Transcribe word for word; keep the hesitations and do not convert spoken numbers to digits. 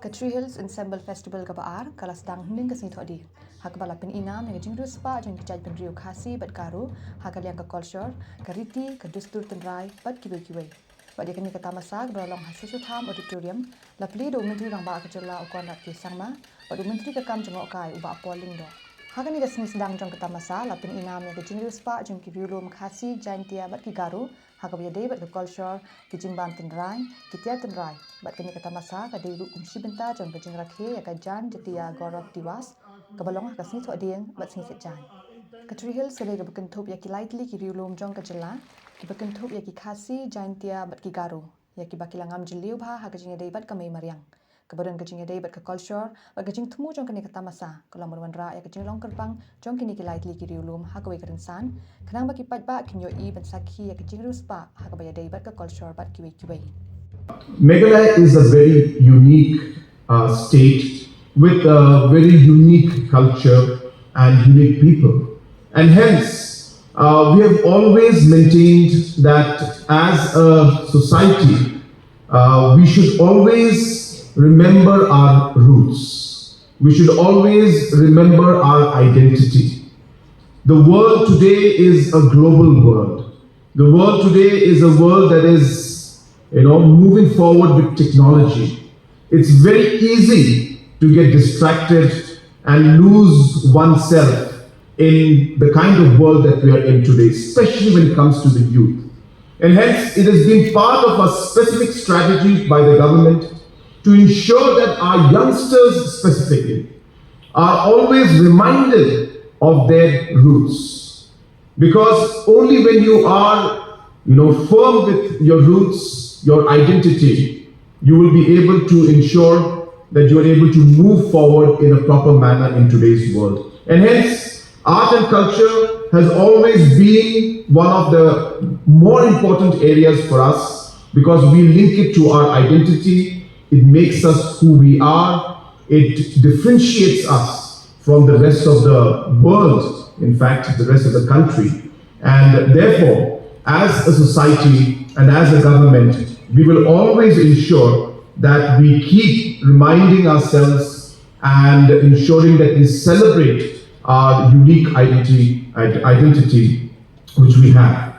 Ka Tree Hills Ensemble Festival kaba ar ka la sdang hynnin ka sngi Thohdieng, ha kaba la pyni nam ïa ka jingriewspah jong ki jaitbynriew Khasi bad Garo ha ka liang ka kolshor, ka riti, ka dustur tynrai bad kiwei kiwei. Bad ïa kane ka tamasa kaba la long ha Sesothaam Auditorium, la plie da u Myntri Rangbah ka jylla u Conrad K Sangma bad u Myntri ka kam jngohkai u Bah Paul Lyngdoh. Ha kane ka sngi sdang jong ka tamasa la pyni nam ïa ka jingriewspah jong ki riewlum Khasi, Jaintia bad ki Garo ha kaba ïadei bad ka kolshor, ki jingbam tynrai, ki tiar tynrai. Bad kane ka tamasa ka dei ruh kum shi bynta jong ka jingrakhe ïa ka Janjatiya Gaurav Diwas kaba long ha ka sngi Thohdieng bad sngi Saitjaiñ. Ka Tree Hills ka dei kaba kynthup ïa ki lai tylli ki riewlum jong ka jylla, kiba kynthup ïa ki Khasi, Jaintia bad ki Garo, ïa kiba ki la ngam jylliew bha ha ka jingïadei bad ka mei mariang. Kaba don ka jingïadei bad ka kolshor bad ka jingthmu jong kane ka tamasa ka long ban wanrah ïa ka jinglong kyrpang jong kine ki lai tylli ki riewlum ha kawei ka rynsan, khnang ba ki paidbah kin ïohi ban sakhi ïa ka jingriewspah ha kaba ïadei bad ka kolshor bad kiwei kiwei. Meghalaya is a very unique uh, state with a very unique culture and unique people. And hence, uh, we have always maintained that as a society, uh, we should always remember our roots. We should always remember our identity. The world today is a global world. The world today is a world that is, you know, moving forward with technology. It's very easy to get distracted and lose oneself in the kind of world that we are in today, especially when it comes to the youth. And hence, it has been part of a specific strategy by the government to ensure that our youngsters specifically are always reminded of their roots. Because only when you are, you know, firm with your roots, your identity, you will be able to ensure that you are able to move forward in a proper manner in today's world. And hence, art and culture has always been one of the more important areas for us because we link it to our identity, it makes us who we are, it differentiates us from the rest of the world, in fact, the rest of the country. And therefore, as a society and as a government, we will always ensure that we keep reminding ourselves and ensuring that we celebrate our unique identity, identity which we have.